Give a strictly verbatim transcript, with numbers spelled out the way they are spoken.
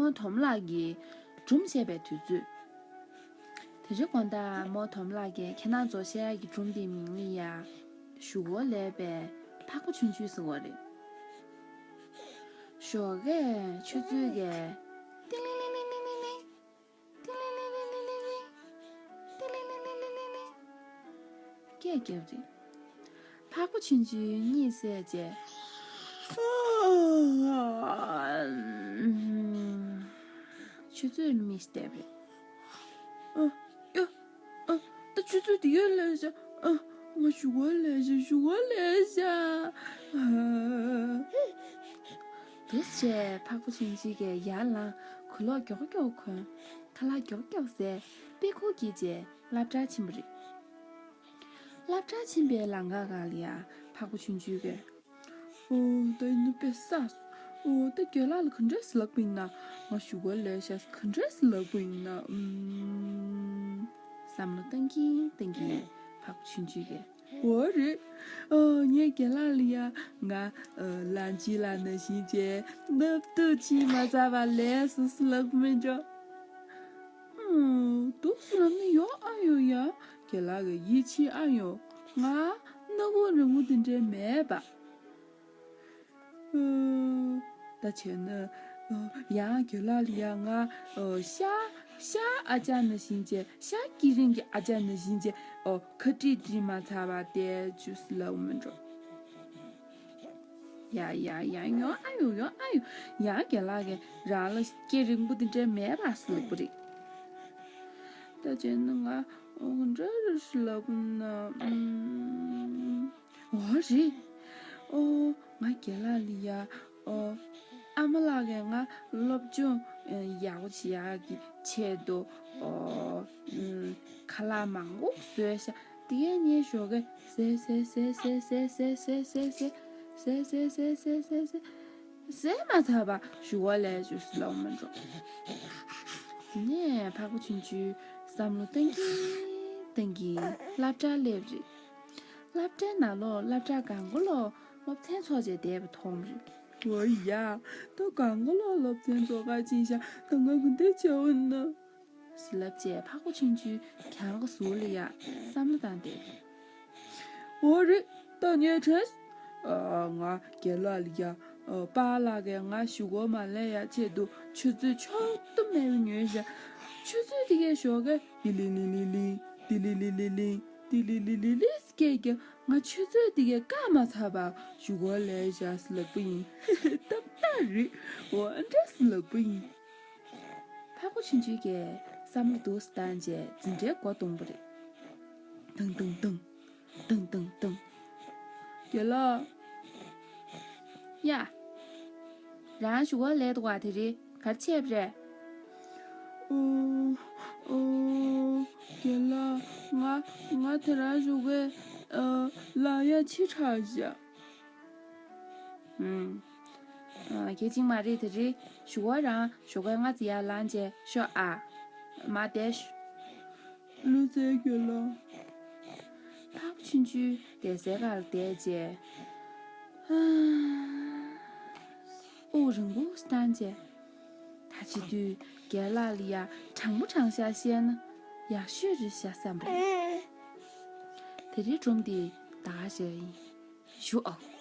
རྨོ་དོམ་ལགས་ཀྱིས་སྒྲུང་བཤད་པའི་དུས་ཚོད། དེ་རིང་དགོང་དག་རྨོ་དོམ་ལགས་ཀྱིས་ཁྱེད་རང་ཚོར་བཤད་ཡག་གི་སྒྲུང་དེའི་མིང་ལ་ཡ། གཞུག་གུར་ལས་པའི་ཕག་པ་ཆུང་ཆུང་ཟེར་བ་རེད། ཞོགས་ཀས་ཆུ་ཚོད་ཀྱི་ཏིང་ལིང་ལིང་ལིང་། ཏིང་ལིང་ལིང་ལིང་ལིང་ལིང་། ཏིང་ལིང་ལིང་ལིང་ལིང་ལིང་། ཏིང་ལིང་ལིང་ལིང་ལིང་ལིང་ལིང་། སྐད་རྒྱབ་རེད། ཕག་པ་ཆུང་ཆུང་གཉིད་སད་བྱས། ཆུ་ཚོད་ལ་མིག་བལྟས་པ་རེད། ཨ། ཡ། ཨ། ད་ཆུ་ཚོད་དེ་ཡར་སླེབས་ཤག་ཨ། ང་གཞུག་གུར་སླེབས་ཤག་གཞུག་གུར་སླེབས་ཤག་ཨ། འདུག་སེ་བྱས་ཕག་པ་ཆུང་ཆུང་གིས་ཡར་ལངས། གོས་ལོག་མགྱོགས་མགྱོགས་གོན། ཁ་ལག་མགྱོགས་མགྱོགས་བཟས། དཔེ་ཁུག་བསྐྱིལ་བྱས་སློབ་གྲྭར་ཕྱིན་པ་རེད། སློབ་གྲྭར་ཕྱིན་པའི་ལམ་ཁ་སྒང་ལ་ཡ་ཕག་པ་ཆུང་ཆུང་གིས། ཨོ། ད་ཡིན་ན་དཔེ་བསགས་སོང་། ཨོ། ད་རྒན་ལགས་ལ་ག་འདྲས་སེ་ལབ་པ་ཡིན་ན། ང་གཞུག་གུར་སླེབས་ཤག་ག་འདྲས་སེ་ལབ་པ་ཡིན་ན། ཨུམ། བསམ་བློ་བཏང་གིན་བཏང་གིན་ཕག་པ་ཆུང་ཆུང་གིས། འོ་རེད། ཨོ། ངས་རྒན་ལགས་ལ་ཡ། ང་། ཨོ། ལམ་ཕྱི་ལ་ནང་བཞིན་བྱས་སྣབས་ཐུག་ཕྱིན་མ་ཚར་བར་ལེན་སོང་ཟེར་ལབ་གི་མིན་འགྲོ། ཨུམ། འདུག་སེ་ལབ་ན་ཡོང་ཨ་ཡོང་ཡ། རྒན་ལགས་ཀྱིས་ཡིད་ཆེས་ཨ་ཡོང་། ང་སྣ་ཁུག་རིང་པོ་དེ་འདྲས་མེད་པ། ཨོ། ད་བྱས་ན། ཨོ། ཡང་རྒན་ལགས་ལ་ཡ་ང་། ཨོ། ཤ། ཤ་ཨ་ཅག་ནང་བཞིན་བྱས། ཤ་སྐྱིད་རིང་གི་ཨ་ཅག་ནང་བཞིན་བྱས། ཨོ། ཁ་དཀྲིས་དཀྲིས་མ་ཚར་བར་བསྡད་བཅུག་ཟེར་ལབ་གི་མིན་འགྲོ། ཡ་ཡ་ཡ། ཡོང་ཨ་ཡོང་། ཡོང་ཨ་ཡོང་། ཡང་རྒན་ལགས་ཀྱིས་རང་ལ་སྐད་རིང་པོ་དེ་འདྲས་མེད་པ་ཟེར་ལབ་པ་རེད། ད་བྱས་ན་ང་ཨོ་འདྲ་རེ་ཞིག་ལབ་ན། ཨུམ། འོ་རེད། ཨོ། ང་རྒན་ལགས་ལ་ཡ། ཨོ། ཨ་མ་ལགས་ཀྱིས་ང་སློབ་སྦྱོང་ཡག་པོ་བྱེད་ཡག་གི་ཆེད་དུ། ཨོ། ཨུམ། ཁ་ལག་མང་པོ་བཟོས་ཤག་དེ་གས་ངས་ཞོགས་ཀས་ཟས་ཟས་ཟས་ཟས་ཟས་ཟས་ཟས་ཟས་ཟས་ཟས་ཟས་ཟས་ཟས་ཟས་ཟས་མ་ཚར་བར་གཞུག་གུར་ལེན་བཅུག་ཟེར་ལབ་མི་འགྲོ། དེ་ནས་ཕག་པ་ཆུང་ཆུང་བསམ་བློ་བཏང་གིན་བཏང་གིན་སློབ་གྲྭར་སླེབས་རེད། སློབ་གྲྭའི་ནང་ལོགས་སློབ་གྲྭ་སྒང་ག་ལོགས་སློབ་ཚན་ཚོགས་བྱས་བསྡད་པ་མཐོང་རེད། འོ་ཡ། ད་སྒང་ག་ལོགས་སློབ་ཚན་ཚོགས་ག་ཕྱིན་ཤག་ད་ང་ག་འདྲས་བྱེད་འོ་ན། ཟེར་ལབ་བྱས་ཕག་པ་ཆུང་ཆུང་གྱང་གི་ཟུར་ལ་ཡ་བསམ་བློ་བཏང་བསྡད། འོ་རེད། ད་ངས་དྲན། ཨ། ང་རྒན་ལགས་ལ་ཡ། ཨ། པཱ་ལགས་ཀྱིས་ང་གཞུག་གུར་མ་ལེན་ཡ་ཆེད་དུ་ཆུ་ཚོད་ཆོག་ཏུ་མེད་པ་ཉོས་ཤག་ཆུ་ཚོད་དེ་གས་ཞོགས་ཀས་ཏི་ལི་ལི་ལི་ལི། ཏི་ལི་ལི་ལི་ལི། ཏི་ལི་ལི་ལི་ལི་སྐད་ཀྱང་ང་ཆུ་ཚོད་དེ་གས་བཀག་མ་ཚར་བར་གཞུག་གུར་ལེན་ཤག་ཟེར་ལབ་པ་ཡིན། ཏག་ཏག་རེད། འོ་འདྲ་ཟེར་ལབ་པ་ཡིན། ཕག་པ་ཆུང་ཆུང་གིས་བསམ་བློ་འདུག་སེ་བཏང་བྱས་འཛིན་གྲྭའི་སྒོ་བརྡུངས་པ་རེད། ཏང་ཏང་ཏང་། ཏང་ཏང་ཏང་། རྒན་ལགས། ཡ། རང་གཞུག་གུར་ལེན་འདུག་ག་དེ་རིང་ག་རེ་བྱས་པ་རེད། ཨོ། ཨོ། རྒན་ལགས། ང་ང་དེ་རིང་གཞུག་གུར། ཨ། ལེན་ཡ་ཕྱི་དྲགས་ཤག་ཨུམ། ཨ། གལ་ཆེན་མ་རེད། དེ་རིང་གཞུག་གུར་རང་ཞོགས་ཀས་སྔ་ཙམ་ཡར་ལངས་བྱས་ཤོག་ཨ། མར་བསྡད་ཤོག་ལུས་རྩལ་རྒྱུ་ལ། ཕག་པ་ཆུང་ཆུང་བསྡད་སའི་སྒང་ལ་བསྡད་བྱས། ཨ། དབུགས་རིང་པོ་བཏང་བྱས། ད་བྱེད་དུས་རྒན་ལགས་ལ་ཡ་དྲང་པོ་དྲང་བཞག་བཤད་ན་ཡག་ཤོས་རེད་ཤག་བསམ་པ་རེད། དེ་རིང་སྒྲུང་འདི་ད་ག་ཞིག་ཡིན། ཞུ་ཨོ།